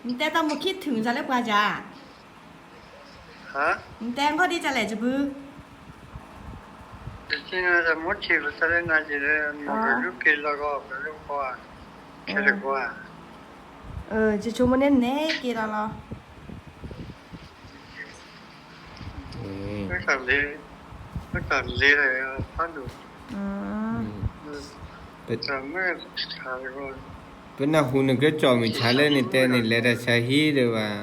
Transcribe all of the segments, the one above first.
နတဲတၢ်မိၣ်ခံထုးနသးလၢပှၤကၢ်, နတဲခီၣ်ဒ်ကၢ်လဲၣ် ကဖု, ယဆိကမိၣ်န့ၣ်နဲက့ၤလီၤလီၤ. ပနၢ်ဟူနကြၢးကၠီၣ်မုၢ်ဆါလၢ နတဲနလဲၤတၢ်ဆါဟံၣ်ဒီးဘၣ်,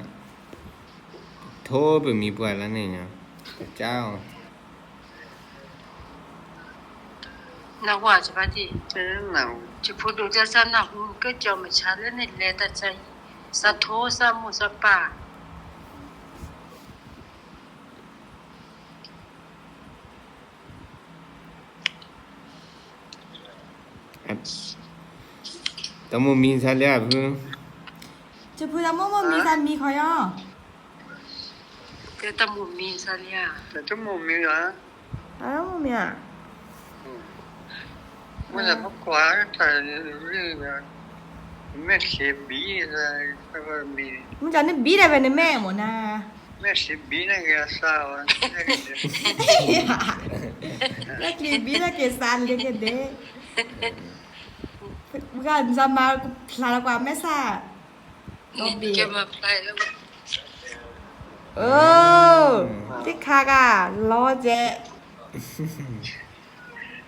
ထိပမံၤပှၢ်လၢန့ၣ်, ပကၢ်အီၤ နၢ်ဟူဧါ ယဖါတံၢ်, ယဖိဒိၣ်တဲစၢ်နၢ်ဟူကၠီၣ်မုၢ်ဆါလၢန့ၣ်လဲၤတၢ်ဆါဟံၣ်, စးထိစၢ်မိၢ်စၢ်ပၢ် တၢ်မိၣ်မံၤဆါလံဧါဖု, ယဖုတၢ်မိၣ်မိၣ်မံၤဆါမံၤခီယီၤ, တၢ်မိၣ်မံၤဆါလံဧါ, တၢ်မိၣ်မံၤဧါ, တၢ်မိၣ်မံၤဧါ, မ့ၢ်လၢပကွၢ်တၢ်, မဲာ်ချံဘံ, မ့ၢ်တၢ်နဘံဒၣ်ဝဲနမဲာ်မ့ၢ်နၤ, မဲာ်ချံဘံနက့ၤအစၢ်, မဲာ်ချံဘံနက့ၤစၢ်လံကဒဲ, ပှၤမၤဖျါလီၤကွၢ်မဲာ်ဆါ, ဒီဘ့ၣ်, အၢ, တခါဂၤ, လီၤကဲး,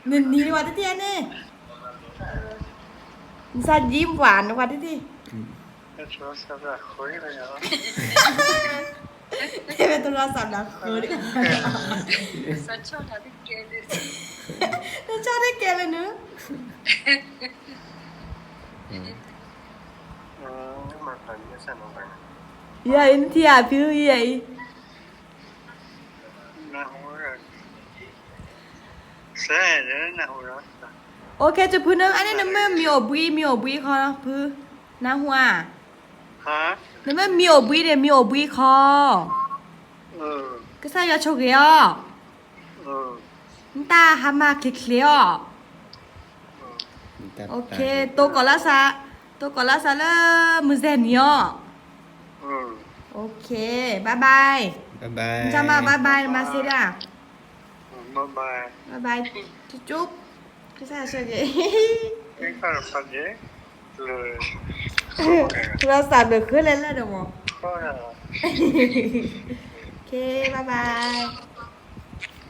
နနံၤနဝၤတထံၣ်န့ၣ်, နစၢ်ယံၤပှၤနဝၤတထံၣ်, တဲဝဲတလီၤစၢ်ဘၣ်ဃုန့ၣ်, နဆီၣ်တကဲလၢနုၤ ယၤအံၤနထံၣ်ဧါဖုယၤအံၤ, အိၣ်ခဲ ကဖုန အန့ၣ်နမ့ၢ်မံၤအိၣ်ဘှံး မံၤအိၣ်ဘှံးခီ ဖု, နၢ်ဟူဧါ, နမ့ၢ်မံၤအိၣ်ဘှံးန့ၣ် မံၤအိၣ်ဘှံးခီ, ကစၢ်ယွၤဆိၣ်ဂ့ၤအီၤ, နတၢ်ဟါမၢ်ချ့ချ့အီၤ, တိကီၢ်လၢစး, တိကီၢ်လၢစးလၢမုၢ်စဲနံၤအီၤ, OK, bye bye, နမၤ bye bye နမၤစ့ဒၣ်, bye bye, ကၠူ, ကစၢ်ဆိၣ်ဂ့ၤ, လီၤစၢ်ဘျုးဃုလဲၣ်လၢဒီးမး, OK, bye bye.